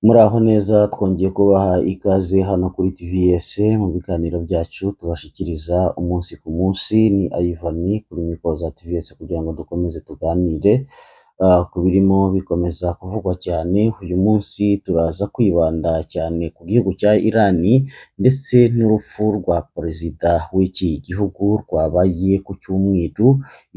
Muraho neza, twongeye kubaha ikaze hano kuri TVS mu biganiro byacu tubashikiriza umunsi ku munsi. Ni Ivan kuri mikoro za TVS kugira ngo dukomeze tuganire ku birimo bikomeza kuvugwa cyane. Uyu munsi turaza kwibanda cyane ku gihugu cya Iran ndetse n'urupfu rwa perezida w'iki gihugu rwabaye ku cyumweru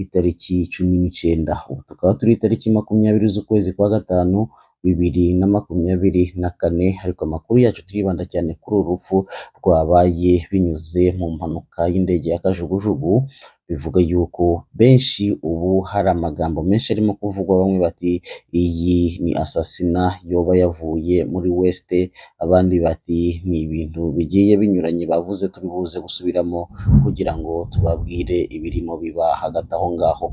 itariki 19. Ubu tukaba turi itariki 20 z'ukwezi kwa gatanu 2024, ariko amakuru yacu turibanda cyane kuri uru rupfu rwabaye binyuze mu mpanuka y'indege ya kajugujugu. Bivuga yuko benshi ubu hari amagambo menshi arimo kuvugwa, bamwe bati iyi ni assassinat yoba yavuye muri West, abandi bati ni ibintu bigiye binyuranye bavuze turi buze gusubiramo kugira ngo tubabwire ibirimo biba hagati aho ngaho.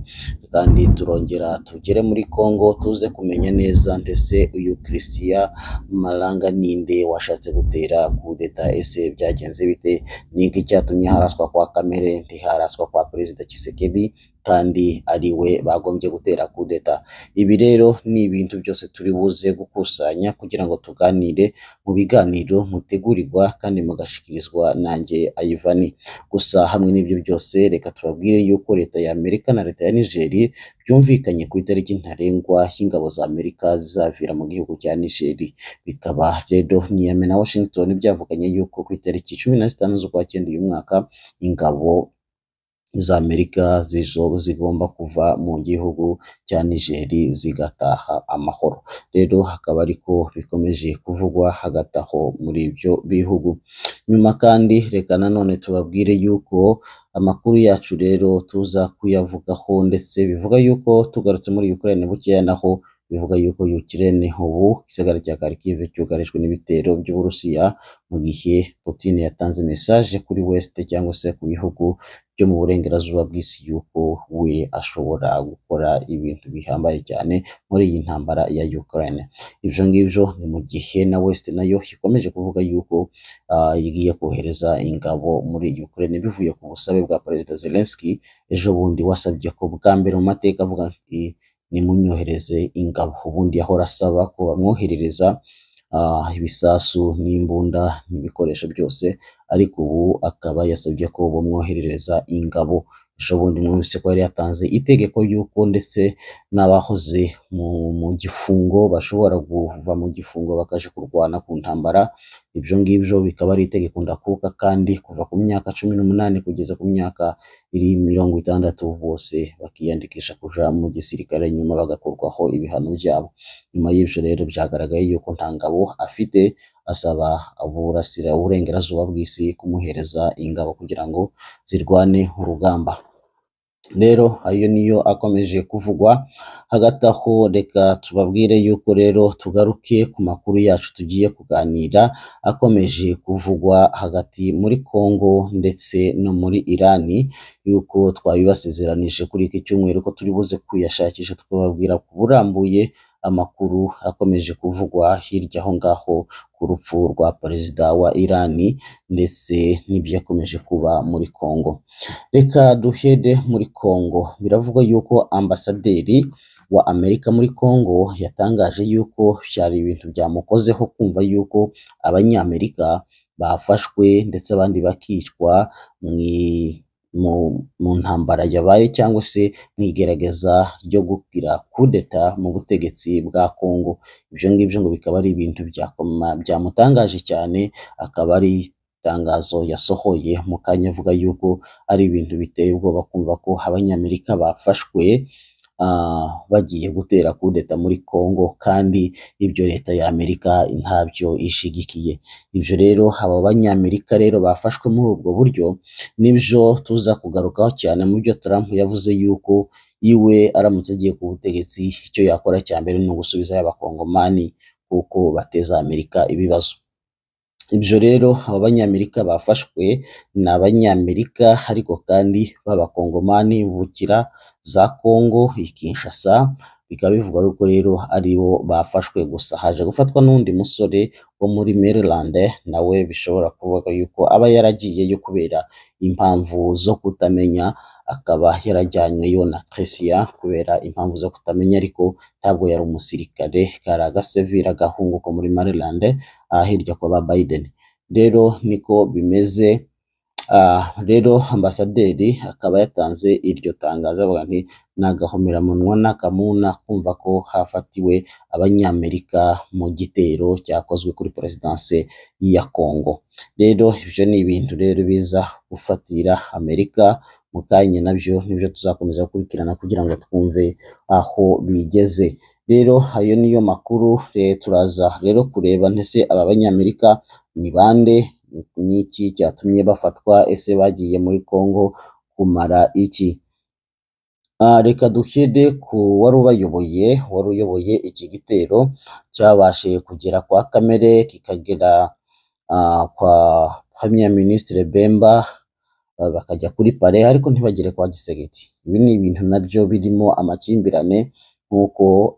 Kandi turongera tugere muri Congo tuze kumenya neza ndetse uyu Christian Malanga ninde washatse gutera kudeta, ese byagenze bite, ni iki cyatumye haraswa kwa Kamerhe ntiharaswa kwa Perezida Tshisekedi kandi ari we bagombye gutera kudeta. Ibi rero ni ibintu byose turi buze gukusanya kugira ngo tuganire mu biganiro mutegurirwa kandi mugashikirizwa nanjye Ivan. Gusa hamwe n'ibyo byose, reka tubabwire yuko leta ya Amerika na leta ya Niger byumvikanye ku itariki ntarengwa y'ingabo za Amerika zizavira mu gihugu cya Niger. Bikaba rero Niamey na Washington byavuganye yuko ku itariki 15 z'ukwa cyenda uyu mwaka ingabo za Amerika zigomba kuva mu gihugu cya Niger zigataha amahoro. Rero hakaba ariko bikomeje kuvugwa hagati aho muri ibyo bihugu. Nyuma kandi reka nanone tubabwire yuko amakuru yacu rero tuza kuyavugaho, ndetse bivuga yuko tugarutse muri Ukraine bukeya, naho bivuga yuko Ukraine ubu igisagara cya Kharkiv cyugarijwe n'ibitero by'Uburusiya, mu gihe Putin yatanze message kuri West cyangwa se ku bihugu byo mu burengerazuba bw'isi yuko we ashobora gukora ibintu bihambaye cyane muri iyi ntambara ya Ukraine. Ibyo ngibyo ni mu gihe na West nayo ikomeje kuvuga yuko igiye kohereza ingabo muri Ukraine bivuye ku busabe bwa Perezida Zelensky ejo bundi, wasabye ko bwa mbere mu mateka avuga ati nimunyohereze ingabo. Ubundi yahora asaba ko bamwoherereza ibisasu n'imbunda n'ibikoresho byose, ariko ubu akaba yasabye ko bamwoherereza ingabo. Ejo bundi mwumvise ko yari yatanze itegeko ry'uko ndetse n'abahoze mu gifungo bashobora kuva mu gifungo bakaja kurwana ku ntambara. Ibyo ngibyo bikaba ari itegeko ndakuka, kandi kuva ku myaka 18 kugeza ku myaka iri 60 bose bakiyandikisha kuja mu gisirikare, nyuma bagakurwaho ibihano byabo. Nyuma y'ibyo rero byagaragaye yuko nta ngabo afite, asaba uburasira uburengerazuba bw'isi kumuhereza ingabo kugira ngo zirwane urugamba. Rero ayo niyo akomeje kuvugwa hagati aho. Reka tubabwire yuko rero tugaruke ku makuru yacu tugiye kuganira akomeje kuvugwa hagati muri Congo ndetse no muri Iran, yuko twabibasezeranije kuri iki cyumweru ko turi buze kuyashakisha tukababwira ku burambuye amakuru akomeje kuvugwa hirya aho ngaho ku rupfu rwa perezida wa Iran ndetse n'ibyakomeje kuba muri Congo. Reka duhere muri Congo. Biravugwa yuko ambasaderi wa Amerika muri Congo yatangaje yuko byari ibintu byamukozeho kumva yuko Abanyamerika bafashwe ndetse abandi bakicwa mu ntambara yabaye cyangwa se mu igerageza ryo kugira kudeta mu butegetsi bwa Congo. Ibyo ngibyo ngo bikaba ari ibintu byamutangaje cyane, akaba ari itangazo yasohoye mu kanya avuga yuko ari ibintu biteye ubwoba kumva ko Abanyamerika bafashwe bagiye gutera kudeta muri Congo, kandi ibyo leta ya Amerika ntabyo ishigikiye. Ibyo rero abo Banyamerika rero bafashwe muri ubwo buryo nibyo tuza kugarukaho cyane mu byo Trump yavuze yuko iwe aramutse agiye ku butegetsi icyo yakora cya mbere ni ugusubizayo Abakongomani kuko bateza Amerika ibibazo. Ibyo rero abo Banyamerika bafashwe ni Abanyamerika ariko kandi b'Abakongomani bavukira za Congo i Kinshasa, bikaba bivugwa yuko rero aribo bafashwe gusa. Haje gufatwa n'undi musore wo muri Maryland, nawe bishobora kuvuga yuko aba yaragiyeyo kubera impamvu zo kutamenya. akaba yarajyanyweyo na Christian kubera impamvu zo kutamenya, ariko ntabwo yari umusirikare, kari agasivile, agahungu ko muri Maryland, hirya kwa ba Biden. Rero niko bimeze. Rero ambasaderi akaba yatanze iryo tangazo avuga nti ni agahomamunwa n'akamuna kumva ko hafatiwe Abanyamerika mu gitero cyakozwe kuri perezidanse ya Congo. Rero ibyo ni ibintu rero biza gufatira Amerika mu kanya, nabyo nibyo tuzakomeza gukurikirana kugira ngo twumve aho bigeze. Rero ayo niyo makuru. Turaza rero kureba ndetse aba Banyamerika ni bande, n'iki cyatumye bafatwa, ese bagiye muri Congo kumara iki? Reka duhere ku wari ubayoboye, wari uyoboye iki gitero cyabashije kugera kwa Kamerhe, kikagera kwa Premier Ministre Bemba, bakajya kuri Palais ariko ntibagere kwa Tshisekedi. Ibi ni ibintu nabyo birimo amakimbirane, nk'uko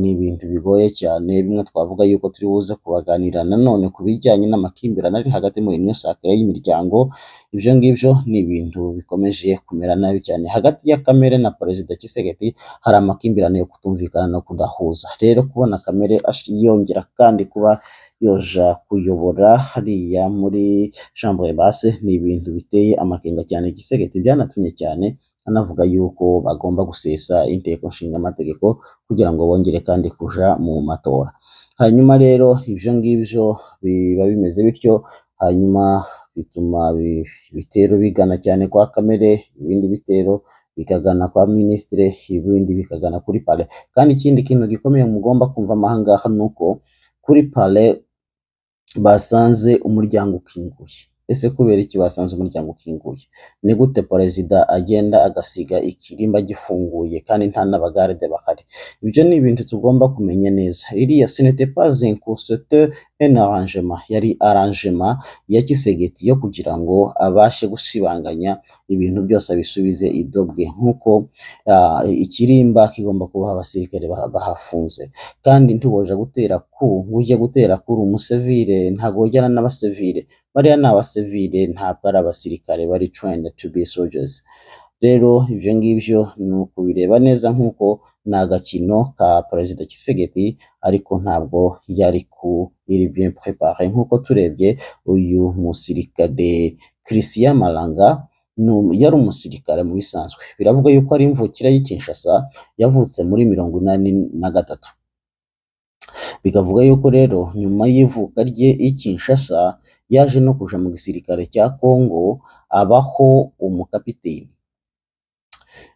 ni ibintu bigoye cyane, bimwe twavuga yuko turi buze kubaganira nanone ku bijyanye n'amakimbirane ari hagati muri Union Sacrée y'imiryango. Ibyo ngibyo ni ibintu bikomeje kumera nabi cyane hagati ya Kamerhe na Perezida Tshisekedi. Hari amakimbirane yo kutumvikana no kudahuza. Rero kubona Kamerhe yongera kandi kuba yoja kuyobora hariya muri Chambre Basse ni ibintu biteye amakenga cyane Tshisekedi, byanatumye cyane anavuga yuko bagomba gusesa inteko nshinga amategeko kugira ngo bongere kandi kuja mu matora. Hanyuma rero ibyo ngibyo biba bimeze bityo, hanyuma bituma ibitero bigana cyane kwa Kamerhe, ibindi bitero bikagana kwa minisitiri, ibindi bikagana kuri Palais. Kandi ikindi kintu gikomeye mugomba kumva ahangaha ni uko kuri Palais basanze umuryango ukinguye. Ese kubera iki basanze umuryango ukinguye? Ni gute perezida agenda agasiga ikirimba gifunguye kandi nta n'abagarde bahari? Ibyo ni ibintu tugomba kumenya neza. Iriya ce n'était pas un coup, c'était un arrangement. Yari arrangement ya Tshisekedi yo kugira ngo abashe gusibanganya ibintu byose, abisubize idobwe, nk'uko ikirimba kigomba kubaha abasirikare bahafunze. Kandi ntiwoja gutera ku ngo ujye gutera kuri umusivile, ntabwo wojyana n'abasivile. Bariya ni abasivile, ntabwo ari abasirikare bari trained to be soldiers. Rero ibyo ngibyo ni ukubireba neza, nk'uko ni agakino ka Perezida Tshisekedi, ariko ntabwo yari ku iri bien préparé. Nk'uko turebye uyu musirikare Christian Malanga, yari umusirikare mu bisanzwe. Biravuga yuko ari imvukira y'i Kinshasa, yavutse muri 83. Bikavuga yuko rero nyuma y'ivuka rye i Kinshasa yaje no kuja mu gisirikare cya Congo, abaho umukapiteni.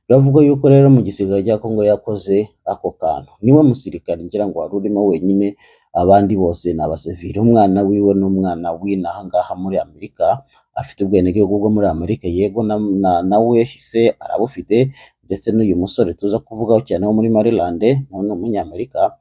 Biravuga yuko rero mu gisirikare cya Congo yakoze ako kantu. Niwe musirikare ngira ngo wari urimo wenyine, abandi bose ni abasivili. Umwana wiwe ni umwana w'inaha ngaha muri Amerika, afite ubwenegihugu bwo muri Amerika, yego nawe se arabufite, ndetse n'uyu musore tuza kuvugaho cyane wo muri Maryland nawe ni umunyamerika.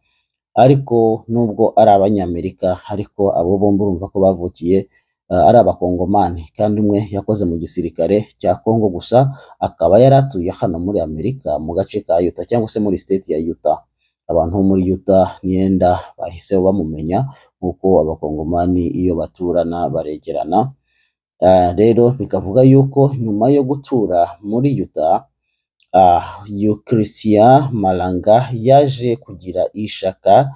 Ariko nubwo ari abanyamerika, ariko abo bombi urumva ko bavukiye ari abakongomani, kandi umwe yakoze mu gisirikare cya Congo gusa, akaba yari atuye hano muri Amerika mu gace ka Utah cyangwa se muri state ya Utah. Abantu bo muri Utah niyenda bahise bamumenya, nk'uko abakongomani iyo baturana baregerana. Rero bikavuga yuko nyuma yo gutura muri Utah, uyu Christian Malanga yaje kugira ishaka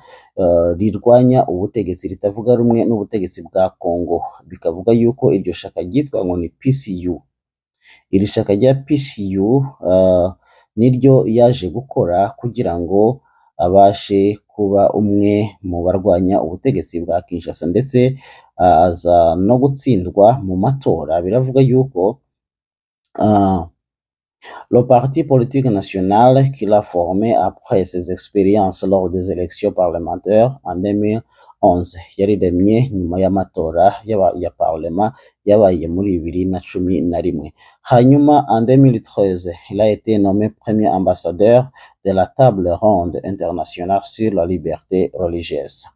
rirwanya ubutegetsi, ritavuga rumwe n'ubutegetsi bwa Congo. Bikavuga yuko iryo shaka ryitwa ngo ni PCU. Iri shaka rya PCU niryo yaje gukora kugira ngo abashe kuba umwe mu barwanya ubutegetsi bwa Kinshasa, ndetse aza no gutsindwa mu matora. Biravuga yuko le parti politique national qu'il a formé après ses expériences lors des élections parlementaires en 2011, yariremye nyuma y'amatora ya parlement yabaye muri 2011. Hanyuma en 2013, il a été nommé premier ambassadeur de la table ronde internationale sur la liberté religieuse.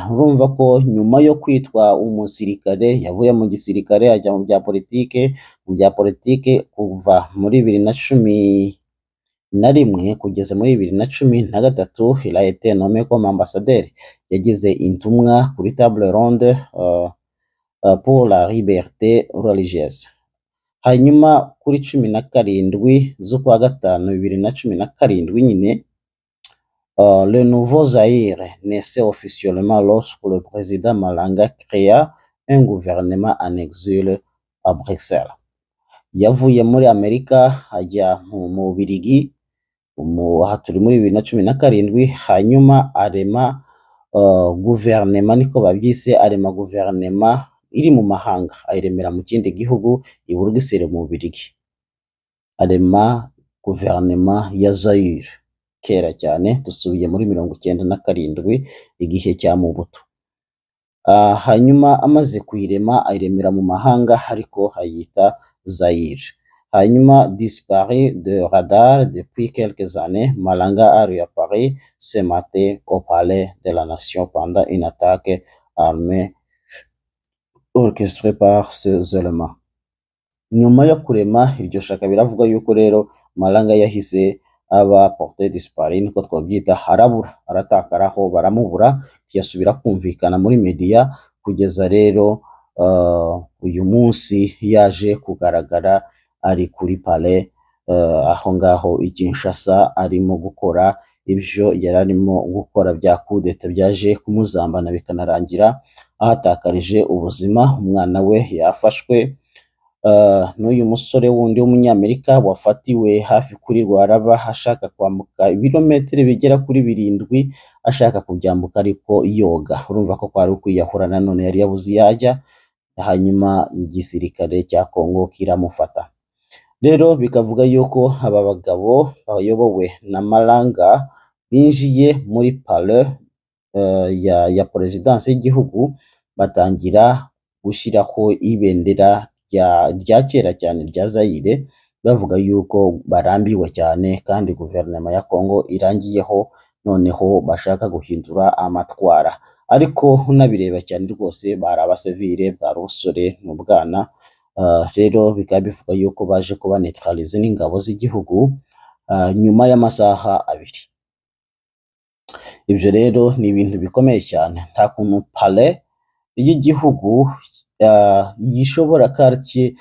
Urumva ko nyuma yo kwitwa umusirikare, yavuye mu gisirikare ajya mu bya politike kuva muri 2011 kugeza muri 2013. Il a été nommé comme ambassadeur, yagize intumwa kuri table ronde pour la liberté religieuse. Hanyuma kuri 17 z'ukwa gatanu 2017 nyine, le nouveau Zaïre naissait officiellement lorsque le président Malanga créa un gouvernement en exil à Bruxelles. Yavuye muri Amerika ajya mu Bubiligi, aha turi muri 2017, hanyuma arema guverinema, niko babyise, arema guverinema iri mu mahanga, ayiremera mu kindi gihugu, i Buruseli mu Bubiligi. Arema guverinema ya Zaire kera cyane, dusubiye muri 97, igihe cya Mobutu. Hanyuma amaze kuyirema, ayiremera mu mahanga ariko ayita Zaire. Hanyuma disparu de radar depuis quelques années, Malanga a réapparu ce matin au palais de la Nation pendant une attaque armée orchestrée par ces éléments. Nyuma yo kurema iryo shaka, biravuga yuko rero Malanga yahise aba porté disparu, niko twabyita, arabura, aratakaraho, baramubura, ntiyasubira kumvikana muri media, kugeza rero uyu munsi yaje kugaragara ari kuri palais aho ngaho i Kinshasa, arimo gukora ibyo yari arimo gukora bya kudeta byaje kumuzambana, bikanarangira ahatakarije ubuzima. Umwana we yafashwe, n'uyu musore wundi w'umunyamerika wafatiwe hafi kuri Rwaraba ashaka kwambuka ibirometero bigera kuri 7, ashaka kubyambuka ariko yoga. Urumva ko kwari ukwiyahura nanone, yari yabuze iyo ajya, hanyuma igisirikare cya Kongo kiramufata. Rero bikavuga yuko aba bagabo bayobowe na Malanga binjiye muri palais ya perezidansi y'igihugu, batangira gushyiraho ibendera rya kera cyane rya Zaire, bavuga yuko barambiwe cyane kandi guverinoma ya Kongo irangiyeho, noneho bashaka guhindura amatwara. Ariko unabireba cyane rwose, bari abasivile, bwari ubusore n'ubwana. Rero bikaba bivuga yuko baje kuba neutralisé n'ingabo z'igihugu nyuma y'amasaha 2. Ibyo rero ni ibintu bikomeye cyane. Nta kuntu palais y'igihugu gishobora, quartier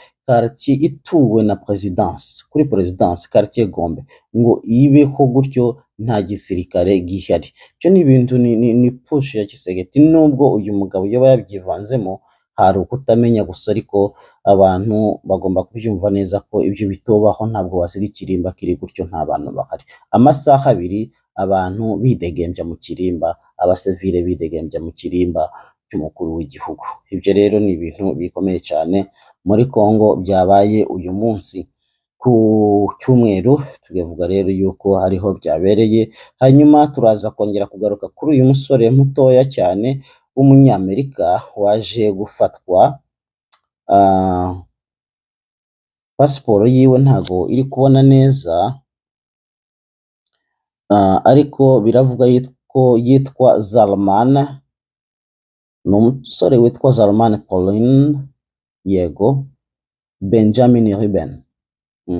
ituwe na perezidansi, kuri perezidansi, quartier Gombe, ngo ibeho gutyo nta gisirikare gihari. Ibyo ni ibintu ni putsch ya Tshisekedi, nubwo uyu mugabo yaba yabyivanzemo, hari ukutamenya gusa, ariko abantu bagomba kubyumva neza ko ibyo bitobaho. Ntabwo wasiga ikirimba kiri gutyo nta bantu bahari. Amasaha 2 abantu bidegembya mu kirimba, abasivile bidegembya mu kirimba cy'umukuru w'igihugu. Ibyo rero ni ibintu bikomeye cyane muri Congo byabaye uyu munsi ku cyumweru. Tukavuga rero yuko ariho byabereye. Hanyuma turaza kongera kugaruka kuri uyu musore mutoya cyane w'umunyamerika waje gufatwa. Pasiporo yiwe ntago iri kubona neza, ariko biravuga ko yitwa Zalman, ni umusore witwa Zalman Pauline, yego, Benjamin Ruben.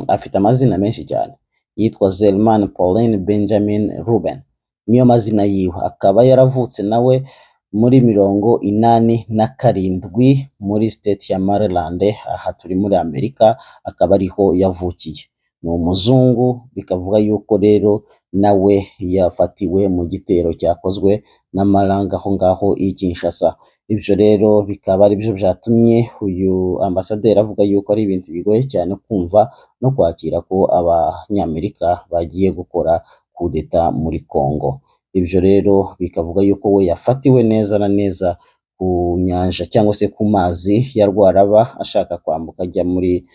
Afite amazina menshi cyane, yitwa Zalman Pauline Benjamin Ruben, niyo mazina yiwe. Akaba yaravutse nawe muri 87 muri state ya Maryland, aha turi muri Amerika, akaba ariho yavukiye. Ni umuzungu. Bikavuga yuko rero nawe yafatiwe mu gitero cyakozwe na Malanga aho ngaho i Kinshasa. Ibyo rero bikaba ari byo byatumye uyu ambasaderi avuga yuko ari ibintu bigoye cyane kumva no kwakira ko abanyamerika bagiye gukora kudeta muri Congo. Ibyo rero bikavuga yuko we yafatiwe neza na neza ku nyanja cyangwa se ku mazi ya Rwaraba, ashaka kwambuka ajya muri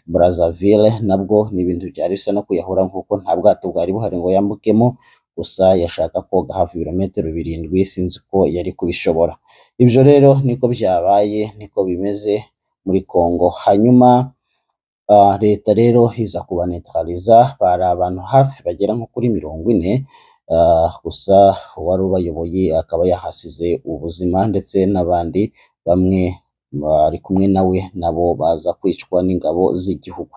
Brazzaville. Nabwo ni ibintu byari bisa no kuyahura, kuko nta bwato bwari buhari ngo yambukemo. Gusa yashaka koga hafi ibirometero 7, sinzi ko yari kubishobora. Ibyo rero niko byabaye, niko bimeze muri Congo. Hanyuma leta rero iza kubanetraliza, bari abantu hafi bagera nko kuri 40, gusa uwari ubayoboye akaba yahasize ubuzima, ndetse n'abandi bamwe bari kumwe nawe nabo baza kwicwa n'ingabo z'igihugu.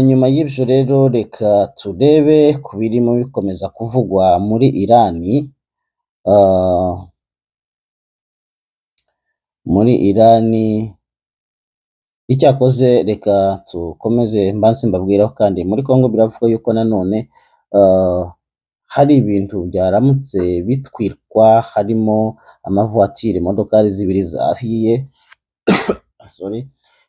Nyuma y'ibyo rero, reka turebe ku birimo bikomeza kuvugwa muri Irani. Muri Irani Icyakoze reka tukomeze mbanze mbabwiraho kandi muri Congo biravuga yuko nanone hari ibintu byaramutse bitwikwa, harimo amavatiri, imodokari zibiri zahiye, sorry,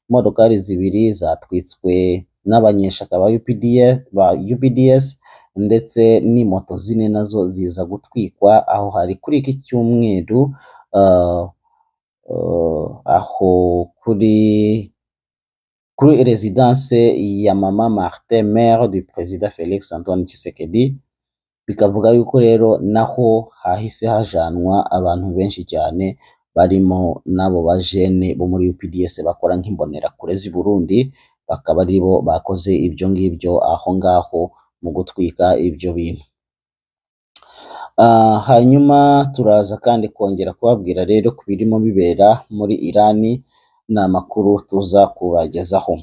imodokari zibiri zatwitswe n'abanyeshaka ba UPDS, ba UPDS, ndetse n'imoto zine nazo ziza gutwikwa. Aho hari kuri iki cyumweru, aho kuri résidence ya Mama Martin, mère du président Felix Antoine Tshisekedi. Bikavuga yuko rero naho hahise hajanwa abantu benshi cyane, barimo n'abo bajene bo muri UPDS bakora nk'imbonerakure z'i Burundi, bakaba aribo bakoze ibyo ngibyo aho ngaho mu gutwika ibyo bintu. Hanyuma turaza kandi kongera kubabwira rero ku birimo bibera muri Irani, ni amakuru tuza kubagezaho.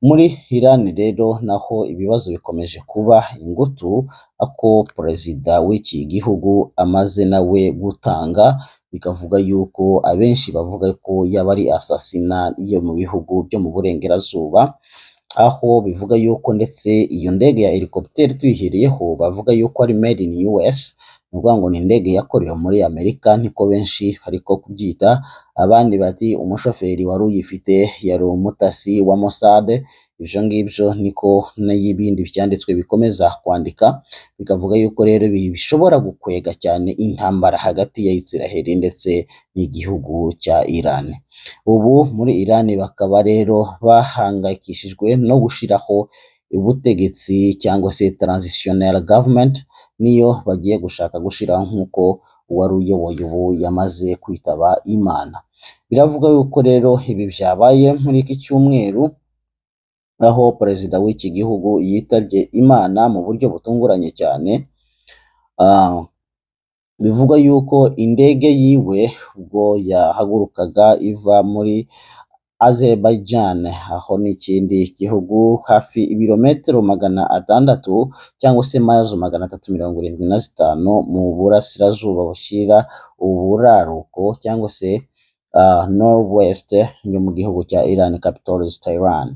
Muri Irani rero naho ibibazo bikomeje kuba ingutu, ako perezida w'iki gihugu amaze nawe gutanga, bikavuga yuko abenshi bavuga ko yaba ari assassinat yo mu bihugu byo mu burengerazuba, aho bivuga yuko ndetse iyo ndege ya helicopter tuyihereyeho bavuga yuko ari made in US, ni ukuvuga ngo ni indege yakorewe muri Amerika, niko benshi bariko kubyita. Abandi bati umushoferi wari uyifite yari umutasi wa Mossad. Ibyo ngibyo niko n'ibindi byanditswe bikomeza kwandika, bikavuga yuko rero ibi bishobora gukwega cyane intambara hagati ya Israel ndetse n'igihugu cya Iran. Ubu muri Iran bakaba rero bahangayikishijwe no gushiraho ubutegetsi cyangwa se transitional government, niyo bagiye gushaka gushiraho nk'uko uwari uyoboye ubu yamaze kwitaba Imana. Biravuga yuko rero ibi byabaye muri iki cyumweru, aho perezida w'iki gihugu yitabye Imana mu buryo butunguranye cyane. Bivugwa yuko indege yiwe ubwo yahagurukaga iva muri Azerbaijan, aho ni ikindi gihugu hafi ibirometero 600 cyangwa se miles 375 mu burasirazuba bushyira uburaruko cyangwa se northwest yo mu gihugu cya Iran, capital is Tehran.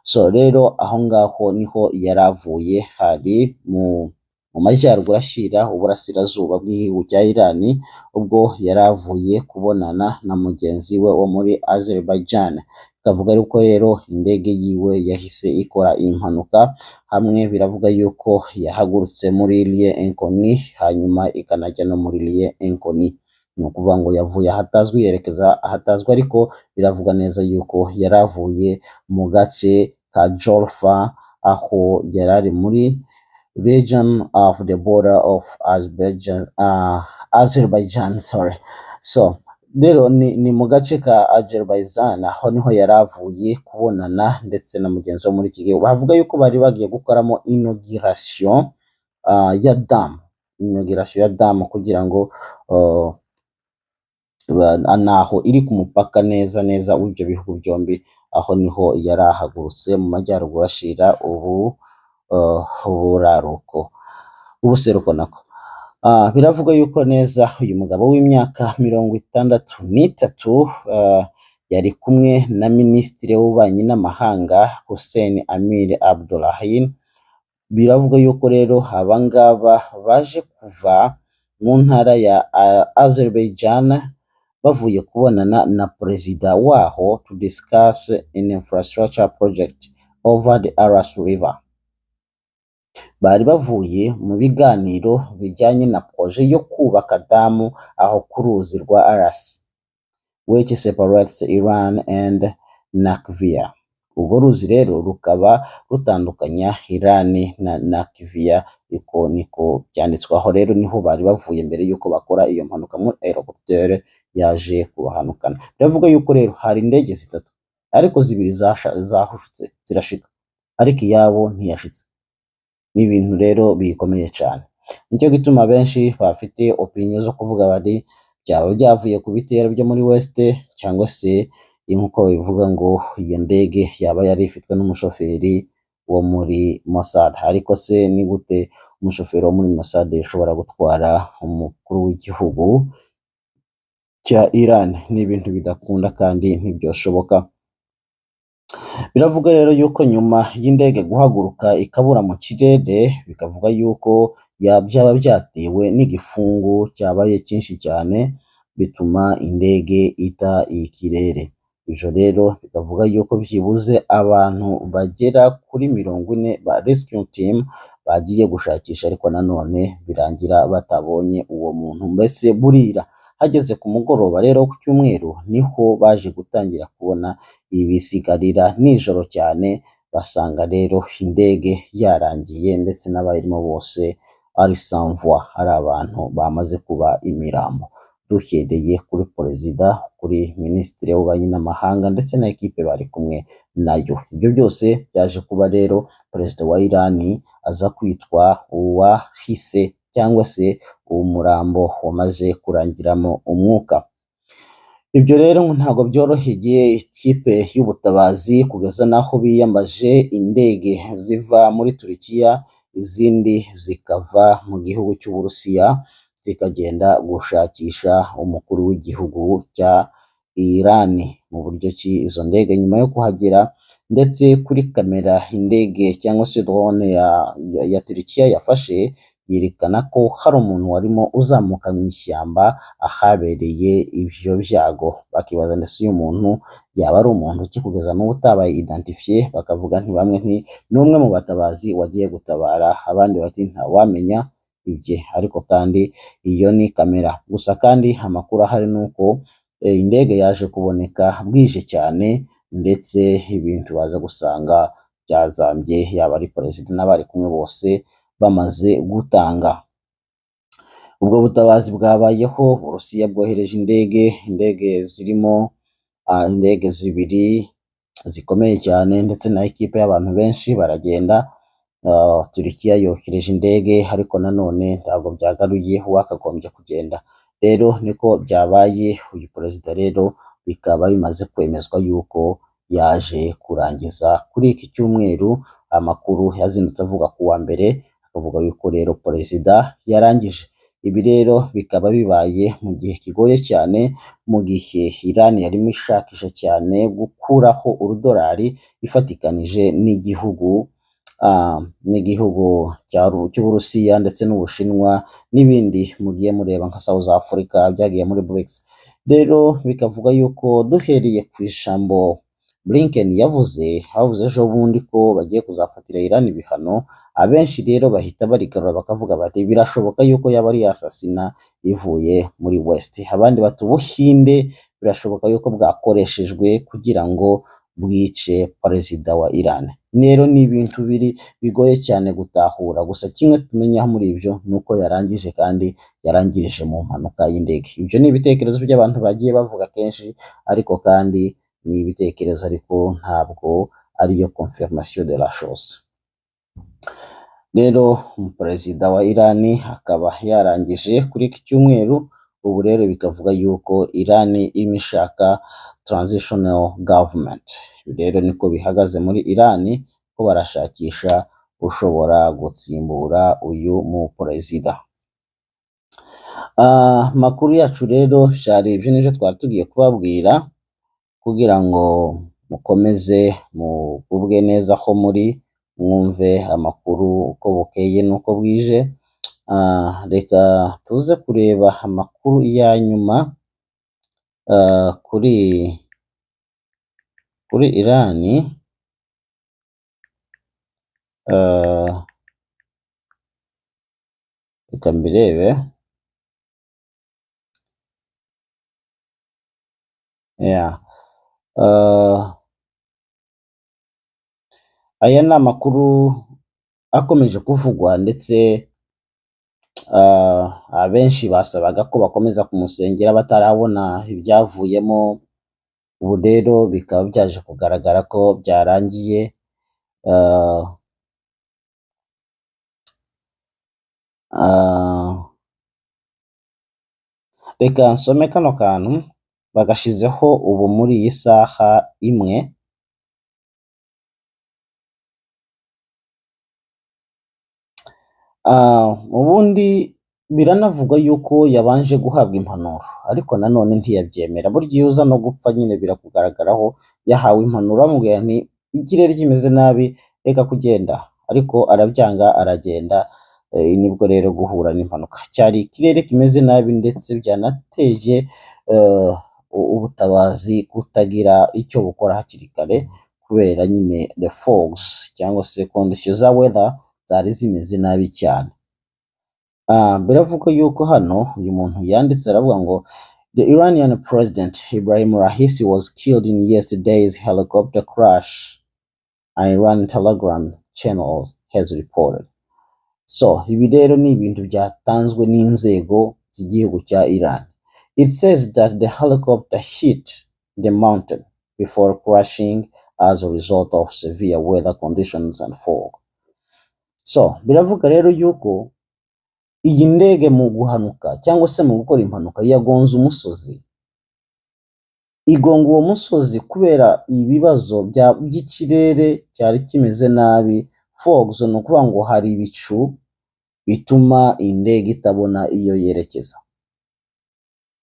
So rero aho ngaho niho yari avuye, hari mu majyaruguru ashyira uburasirazuba bw'igihugu cya Iran, ubwo yari avuye kubonana na mugenzi we wo muri Azerbaijan. Bikavuga yuko rero indege yiwe yahise ikora impanuka. Hamwe biravuga yuko yahagurutse muri lieu inconnu, hanyuma ikanajya no muri lieu inconnu, ni ukuvuga ngo yavuye ahatazwi yerekeza ahatazwi, ariko biravuga neza yuko yari avuye mu gace ka Jolfa, aho yari ari muri region of the border of Azerbaijan, sorry. So rero ni mu gace ka Azerbaijan, aho niho yari avuye kubonana ndetse na mugenzi we muri iki gihugu. Bavuga yuko bari bagiye gukoramo inauguration ya dam, inauguration ya dam kugira ngo naho iri ku mupaka neza neza w'ibyo bihugu byombi. Aho niho yari ahagurutse mu majyaruguru ashira ubu uburaruko, ubuseruko nako. Biravugwa yuko neza uyu mugabo w'imyaka 63 yari kumwe na minisitiri w'ububanyi n'amahanga Hussein Amir Abdollahian. Biravugwa yuko rero abangaba baje kuva mu ntara ya Azerbaijan bavuye kubonana na perezida waho to discuss an infrastructure project over the Aras River. Bari bavuye mu biganiro bijyanye na projet yo kubaka damu aho ku ruzi rwa Aras, which separates Iran and Nakhchivan. Urwo ruzi rero rukaba rutandukanya Iran na Nakhchivan, uko niko byanditswe. Aho rero niho bari bavuye mbere y'uko bakora iyo mpanuka muri helicopter yaje kubahanukana. Biravuga yuko rero hari indege zitatu, ariko zibiri zahushutse zirashika, ariko iyabo ntiyashitse. Ni ibintu rero bikomeye cyane, nicyo gituma benshi bafite opinion zo kuvuga bari byaba byavuye ku bitero byo muri West, cyangwa se nk'uko babivuga ngo iyo ndege yaba yari ifitwe n'umushoferi wo muri Mossad. Ariko se ni gute umushoferi wo muri Mossad ushobora gutwara umukuru w'igihugu cya Iran? Ni ibintu bidakunda kandi ntibyoshoboka. Biravuga rero yuko nyuma y'indege guhaguruka ikabura mu kirere, bikavuga yuko byaba byatewe n'igifungu cyabaye cyinshi cyane, bituma indege ita ikirere. Ivyo rero bikavuga yuko byibuze abantu bagera kuri 40 ba rescue team bagiye gushakisha, ariko nanone birangira batabonye uwo muntu, mbese burira. Hageze ku mugoroba rero ku cyumweru niho baje gutangira kubona ibisigarira nijoro cyane, basanga rero indege yarangiye ndetse n'abayirimo bose ari sans voix, ari abantu bamaze kuba imirambo. Duhereye kuri perezida, kuri minisitiri w'ububanyi n'amahanga ndetse na ekipe bari kumwe nayo. Ibyo byose byaje kuba rero perezida wa Irani aza kwitwa uwahise cyangwa se umurambo wamaze kurangiramo umwuka. Ibyo rero ntabwo byoroheye ikipe y'ubutabazi kugeza n'aho biyambaje indege ziva muri Turukiya, izindi zikava mu gihugu cy'Uburusiya, zikagenda gushakisha umukuru w'igihugu cya Irani. Mu buryo ki izo ndege nyuma yo kuhagera ndetse kuri kamera indege cyangwa se drone ya Turukiya yafashe, yerekana ko hari umuntu warimo uzamuka mu ishyamba ahabereye ivyo byago. Bakibaza ndetse uyu muntu yaba ari umuntu ki kugeza n'ubu utabaye identifié, bakavuga nti bamwe nti ni umwe mu batabazi wagiye gutabara, abandi bati ntawamenya ibye, ariko kandi iyo ni kamera. Gusa kandi amakuru ahari ni uko indege yaje kuboneka bwije cyane, ndetse ibintu baza gusanga byazambye, yaba ari perezida n'abari kumwe bose bamaze gutanga. Ubwo butabazi bwabayeho, Uburusiya bwohereje indege zirimo indege zibiri zikomeye cyane ndetse na ekipe y'abantu benshi baragenda. Turukiya yohereje indege, ariko nanone ntabwo byagaruye uwakagombye kugenda. Rero niko byabaye, uyu perezida rero bikaba bimaze kwemezwa yuko yaje kurangiza kuri iki cyumweru. Amakuru yazindutse avuga ku wa mbere, akavuga yuko rero perezida yarangije. Ibi rero bikaba bibaye mu gihe kigoye cyane, mu gihe Iran yarimo ishakisha cyane gukuraho urudolari ifatikanije n'igihugu cy'Uburusiya ndetse n'Ubushinwa n'ibindi mugiye mureba nka South Africa byagiye muri BRICS. Rero bikavuga yuko duhereye ku ijambo Blinken yavuze, havuze ejo bundi ko bagiye kuzafatira Iran ibihano, abenshi rero bahita barigarura bakavuga bati birashoboka yuko yaba ari assassinat ivuye muri West. Abandi bati Ubuhinde birashoboka yuko bwakoreshejwe kugira ngo bwice perezida wa Iran. Rero ni ibintu biri bigoye cyane gutahura, gusa kimwe tumenya muri ibyo ni uko yarangije kandi yarangirije mu mpanuka y'indege. Ibyo ni ibitekerezo by'abantu bagiye bavuga kenshi, ariko kandi ni ibitekerezo, ariko ntabwo ariyo confirmation de la chose. Rero perezida wa Iran akaba yarangije kuri iki cyumweru, ubu rero bikavuga yuko Iran irimo ishaka transitional government. Ibi rero niko bihagaze muri Iran, ko barashakisha ushobora gutsimbura uyu mu perezida. Amakuru yacu rero byari ibyo nibyo twari tugiye kubabwira kugira ngo mukomeze mugubwe neza aho muri, mwumve amakuru uko bukeye n'uko bwije. Reka tuze kureba amakuru ya nyuma kuri Irani. Reka mbirebe. Yeah. Aya ni amakuru akomeje kuvugwa, ndetse abenshi basabaga ko bakomeza kumusengera batarabona ibyavuyemo. Ubu rero bikaba byaje kugaragara ko byarangiye. Reka nsome kano kantu bagashizeho ubu muri iyi saha imwe. Ubundi Biranavugwa yuko yabanje guhabwa impanuro, ariko nanone ntiyabyemera. Burya iyo uza no gupfa nyine birakugaragaraho. Yahawe impanuro, bamubwira nti ikirere kimeze nabi, reka kugenda, ariko arabyanga aragenda. Nibwo rero guhura n'impanuka. Cyari ikirere kimeze nabi, ndetse byanateje ubutabazi kutagira icyo bukora hakiri kare, kubera nyine the fogs cyangwa se condition za weather zari zimeze nabi cyane. Biravugwa yuko hano uyu muntu yanditse aravuga ngo "The Iranian President Ibrahim Raisi was killed in yesterday's helicopter crash, Iran Telegram channels has reported." So ibi rero ni ibintu byatanzwe n'inzego z'igihugu cya Iran. It says that the helicopter hit the mountain before crashing as a result of severe weather conditions and fog. So biravuga rero yuko iyi ndege mu guhanuka cyangwa se mu gukora impanuka yagonze umusozi, igonga uwo musozi kubera ibibazo by'ikirere cyari kimeze nabi. Fogs ni ukuvuga ngo hari ibicu bituma indege itabona iyo yerekeza,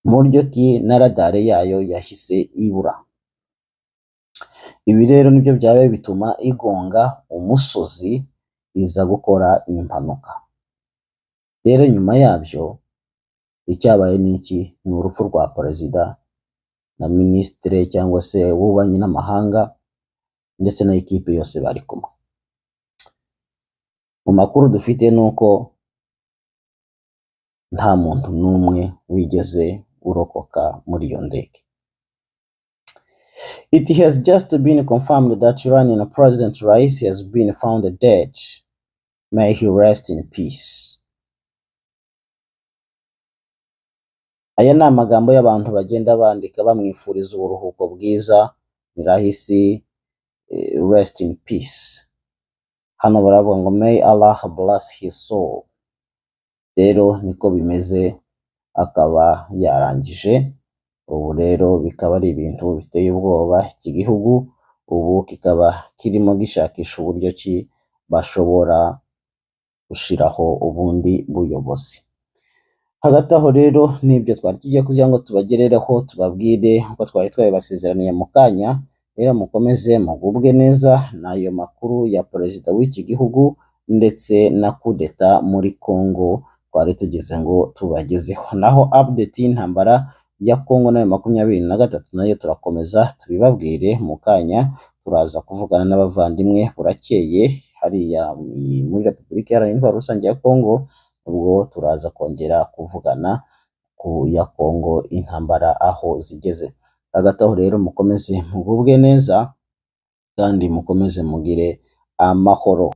mu buryo ki na radar yayo yahise ibura. Ibi rero nibyo byabaye bituma igonga umusozi, iza gukora impanuka. Rero nyuma yabyo icyabaye ni iki? Ni urupfu rwa perezida na minisitiri cyangwa se w'ububanyi n'amahanga, ndetse na ekipe yose bari kumwe. Mu makuru dufite ni uko nta muntu n'umwe wigeze urokoka muri iyo ndege. It has just been confirmed that Iranian President Raisi has been found dead. May he rest in peace. Aya ni amagambo y'abantu bagenda bandika bamwifuriza uburuhuko bwiza. Ni Raisi, rest in peace. Hano baravuga ngo "May Allah bless his soul." Rero niko bimeze, akaba yarangije. Ubu rero bikaba ari ibintu biteye ubwoba. Iki gihugu ubu kikaba kirimo gishakisha uburyo ki bashobora gushiraho ubundi buyobozi. Hagati aho rero n'ibyo twari tugiye kugira ngo tubagerereho, tubabwire uko twari twabibasezeraniye mu kanya. Rero mukomeze mugubwe neza n'ayo makuru ya perezida w'iki gihugu ndetse na kudeta muri Congo twari tugize ngo tubagezeho. Naho update y'intambara ya Congo nayo 23 nayo turakomeza tubibabwire mu kanya. Turaza kuvugana n'abavandimwe burakeye hariya muri Repubulika Iharanira Intwaro Rusange ya Congo. Ubwo turaza kongera kuvugana ku ya Congo, intambara aho zigeze. Hagati aho rero mukomeze mugubwe neza kandi mukomeze mugire amahoro.